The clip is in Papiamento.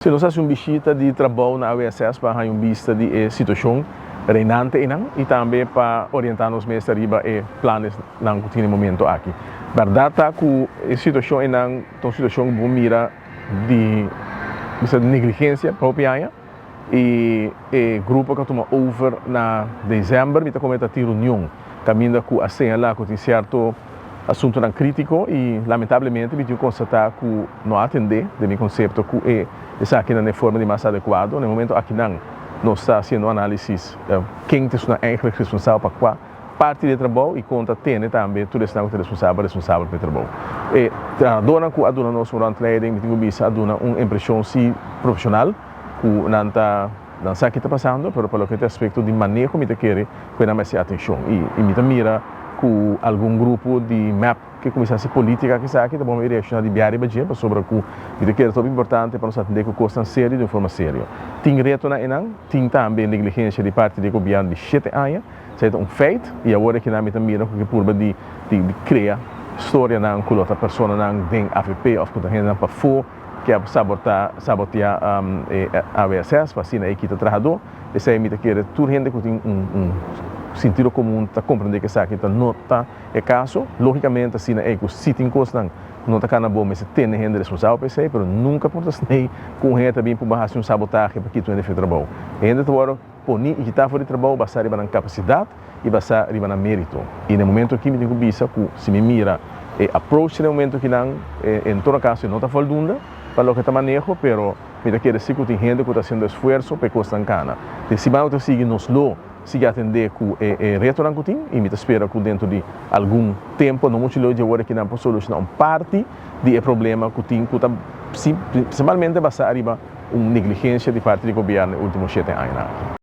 Si nos hasi un bishita di trabou na AWSS pa haña un bista di e situashon reinante einan i tambe pa orientá nos mes ariba e planesnan ku tin e momento aki. Bèrdat ta ku e situashon einan ta un situashon ku bo mira di bisa negligensia pa hopi aña i e grupo ku a tuma over na desèmber mi ta komenta tin reunion kaminda ku a señalá ku tin sierto Asuntonan critico y lamentablemente mi tin constata cu no a atende den mi concepto cu e esakinan den forma di mas adecuado. Na e momento akinan nos ta haciendo un analisis ken ta esunnan eigenlijk responsabel pa cua parti di e trabou y con ta tene tambe tur esnan cu ta responsabel responsabel pa e trabou. E trahadornan cu a duna nos un rondleiding mi tin cu bisa a duna un impresion si profesional cu nan ta nan sa ki ta pasando pero pa loke ta aspecto di maneho mi ta kere cu e nan mester atencion y mi ta mira cu algun grupo di mep ke cuminsa haci politica cu esaki ta bon mi reacciona di bia riba dje pasobra cu mi ta kere ta hopi importante pa nos atende cu cosnan serio di un forma serio. Tin retonan eynan, tin tambe negligencia di parti di e gobierno di shete aña, esaki ta un feit y awor aki nan mi ta mira cu ke purba di di crea storianan cu lo ta personanan den avp of cu ta hendenan pafo ke a saborta sabotea e AWSS pa asina e kita trahador. Esei mi ta kere tur hende ku tin un sintido komun ta komprendé ku esaki ta no ta e kaso. Lógikamente asina ei ku si tin kosnan ku no ta kana bon mester tene hende responsabel pa esei, pero nunka por ta snei ku un hende ta bin purba hasi un sabotahe pa kita un hende for di trabou. E hende ta wòrdu poni i kitá for di trabou basá riba nan kapasidat i basá riba nan mérito. I na e momento aki mi tin ku bisa ku si mi mira e approach na e momento akinan en todo kaso e no ta foldunda pa loke ta maneho, pero. Mi ta kere si ku tin hende ku ta hasiendo esfuerso pa e kosnan kana. Den siman ku ta sigui nos lo sigui atendé ku e e retonan ku tin i mi ta spera ku dentro di algun tempu, no muchu leu dje wor aki nan por solushoná un parti di e problema ku tin ku ta prinsipalmente basá ariba un negligensia di parti di gobièrnu e último shete añanan aki.